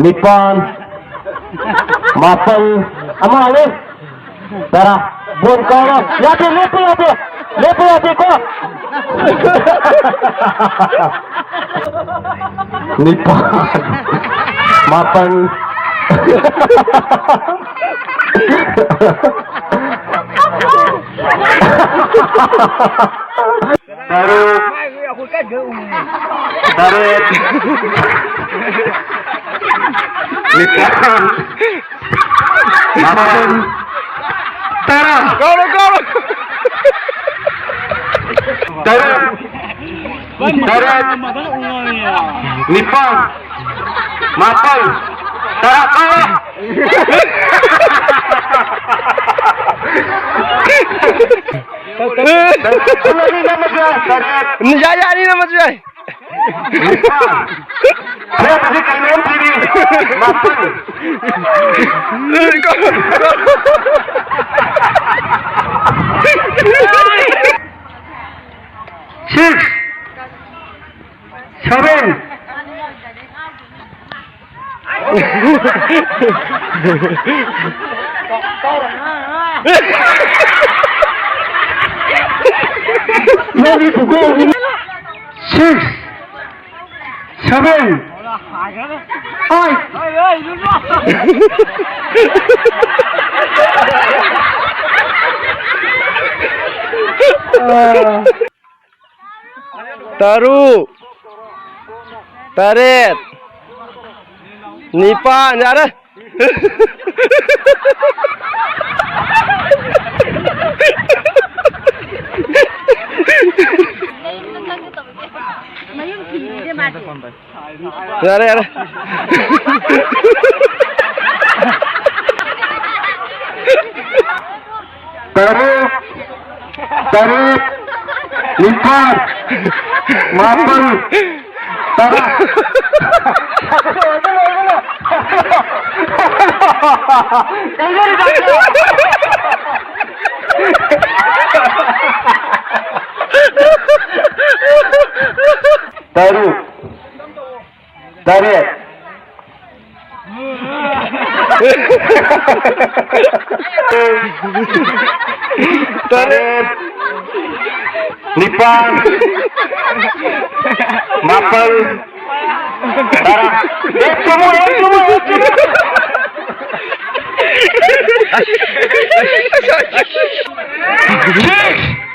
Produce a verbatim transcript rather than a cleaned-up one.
ꯅꯤꯄꯥꯟ, ꯃꯥꯄꯟ, ꯑꯃ ꯍꯜꯂꯦ꯫ ꯇꯔꯥ꯫ ꯕꯣꯜ ꯀꯥꯎꯔꯣ꯫ ꯌꯥꯗꯦ, ꯂꯦꯞꯄ ꯌꯥꯗꯦ꯫ ꯂꯦꯞꯄ ꯌꯥꯗꯦꯀꯣ꯫ ꯅꯤꯄꯥꯟ, ꯃꯥꯄꯟ, ꯇꯔꯨꯛ, ꯇꯔꯦꯠ, ꯅꯤꯄꯥꯟ, ꯃꯥꯄꯟ, ꯇꯔꯥ꯫ ꯀꯥꯎꯔꯣ, ꯀꯥꯎꯔꯣ꯫ ꯇꯔꯨꯛ, ꯇꯔꯦꯠ, ꯅꯤꯄꯥꯟ, ꯃꯥꯄꯟ, ꯇꯔꯥ꯫ ꯀꯥꯎꯔꯣ꯫ ꯌꯥꯏ, ꯌꯥꯏ, ꯑꯅꯤ ꯅꯝꯃꯁꯨ ꯌꯥꯏ꯫ ꯅꯤꯄꯥꯟ꯫ ꯐꯔꯦ, ꯍꯧꯖꯤꯛ ꯀꯩꯅꯣꯝ ꯊꯤꯔꯤ꯫ ꯃꯥꯄꯟ꯫ Six, seven, six, seven, eight. ꯇꯔꯨꯛ, ꯇꯔꯦꯠ, ꯅꯤꯄꯥꯟ, ꯌꯥꯔꯦ꯫ ꯌꯥꯔꯦ, ꯌꯥꯔꯦ꯫ ꯇꯔꯨꯛ, ꯇꯔꯦꯠ, ꯅꯤꯄꯥꯜ, ꯃꯥꯄꯜ, ꯇꯔꯥ꯫ ꯇꯔꯨꯛ, ꯇꯔꯦꯠ, ꯇꯔꯦꯠ, ꯅꯤꯄꯥꯜ, ꯃꯥꯄꯜ, ꯇꯔꯥ꯫ ꯑꯦ, ꯆꯨꯝꯃꯨ, ꯑꯦ, ꯆꯨꯝꯃꯨ, ꯑꯦ, ꯆꯨꯝꯃꯨ꯫ Six.